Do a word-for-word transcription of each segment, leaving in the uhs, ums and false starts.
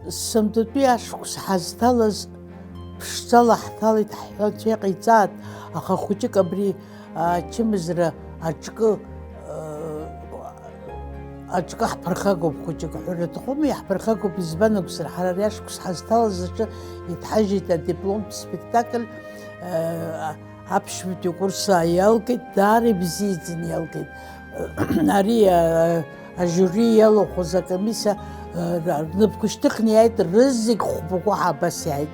Сынтәатәи ашықәс ҳазҭалаз ԥшӡала ҳҭалеит ҳҳәа, анцәа иҟаиҵааит, аха хәыҷык абри ачымазара аҿкы, аҿкы ҳԥырхагоуп, хәыҷык ҳәара аҭахума, иаҳԥырхагоуп, избан акәзар, ҳара ари ашықәс ҳазҭалаз аҿы иҭҳажьит адипломтә спектакль, аԥшьбатәи акурс иалгеит, даара ибзиаӡаны иалгеит. Ари, а, ажиури иалахәыз акомиссиа, а, ра-, рнапқәа шьҭыхны иааит, рызегь хәбакәаҳа абас иааит.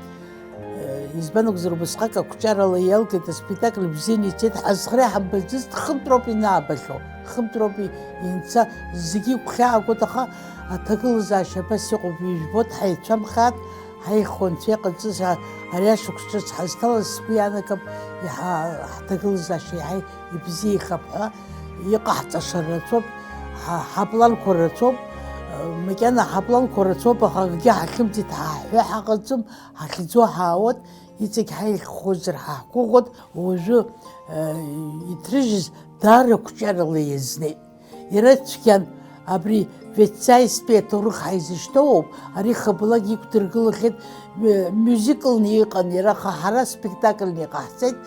Э, избан акәзар, убасҟак ақәҿиарала иалгеит, аспектакль бзианы ицеит, ҳазхара иҳамбаӡацт, хынтә роуп инаабахьоу, хынтә роуп и-, инца, зегьы игәхьаагоит, аха аҭагылазаашьа абас иҟоуп, ижәбоит, ҳаицәамхааит, ҳаихо анцәа иҟаҵаз, а-, ари ашықәс ҿыц ҳазҭалаз сгәы иаанагап, иаҳа ҳҭагылазаашьа иаҳа ибзиахап ҳәа, иҟаҳҵаша рацәоуп, ҳа-, ҳапланқәа рацәоуп, э, макьана ҳапланқәа рацәоуп, аха акгьы ҳахьымӡеит, ҳаҳәҳәо ҳаҟаӡам, ҳахьӡо ҳаауеит, иҵегь ҳаиххозар ҳаҳгәыӷуеит, уажәы, э, иҭрыжьыз даара қәҿиарала иазнеит. Иара цәгьан, абри Веццаистәи аҭоурых ҳаизышьҭоу ауп, ари хабалак иқәдыргылахьеит, мю-, мюзиклны иҟан иара, аха ҳара спектакльны иҟаҳҵеит, э,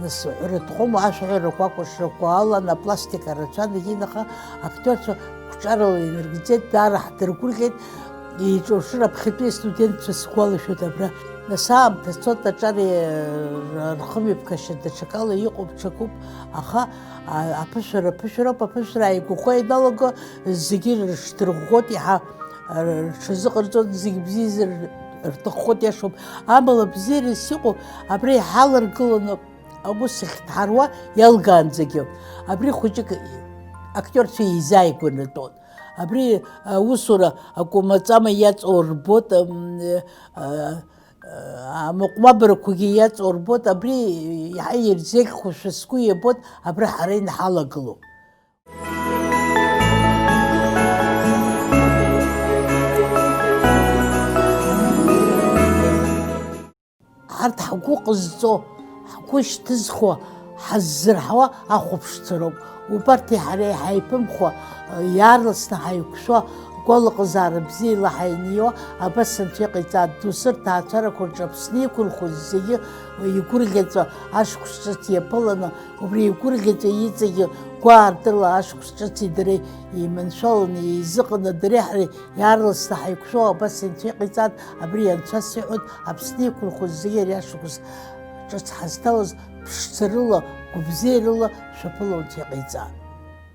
нас ҳәара аҭахума, ашәаҳәарақәа акәашарақәа алан, апластика рацәан, егьинаха актиорцәа қәҿарала инаргӡеит, даара ҳдыргәырӷьеит, еиҿуршыр аԥхьатәи астудентцәа сгәалашәоит абра. Нас аамҭа цоит, аҿар, э, рхымҩаԥгашьа даҽакала иҟоуп, ҽакуп, аха, а, аԥышәара ԥышәароуп, аԥышәара ааигәахо ианалага, зегьы рыҽдырӷәӷәоит, иаҳа, э, рҽазыҟарҵоит, зегь бзиазар рҭаххоит, иашоуп. Амала бзиарас иҟоу абра иҳаларгыланы аус ахьҭҳаруа иалгаанӡагьы, абри хәыҷык актиорцәа еизааигәанатәуан. Абри аусура акәамаҵама иаҵоу рбоит, ам, а, а, амыҟәмабарақәагьы иаҵоу рбоит, абри иаҳа ирзеиӷьхошәа сгәы иабоит, абра ҳара инаҳалагылоу. Арҭ ҳгәы ҟазҵо, ҳгәы шьҭызхуа, ҳаззырҳауа ахәаԥшцәа роуп. Убарҭи ҳареи ҳаиԥымхуа, иаарласны ҳаиқәшәо, агәалаҟазаара бзиала ҳаиниуа, абас анцәа иҟаиҵааит, доусы рҭаацәарақәа рҿы Аԥсны иқәынхоз зегьы игәырӷьаҵәа ашықәс ҿыц иаԥыланы, убри игәырӷьаҵәа иҵегьы гәаартыла ашықәс ҿыци дареи еиманшәаланы, еизыҟаны, дареи ҳареи иаарласны ҳаиқәшәо, абас анцәа иҟаиҵааит, абри анцәа сиҳәоит, Аԥсны иқәынхоз зегьы ари ашықәс ҿыц ҳазҭалаз ԥшӡарыла, гәыбзиарыла шәаԥыло анцәа иҟаиҵааит.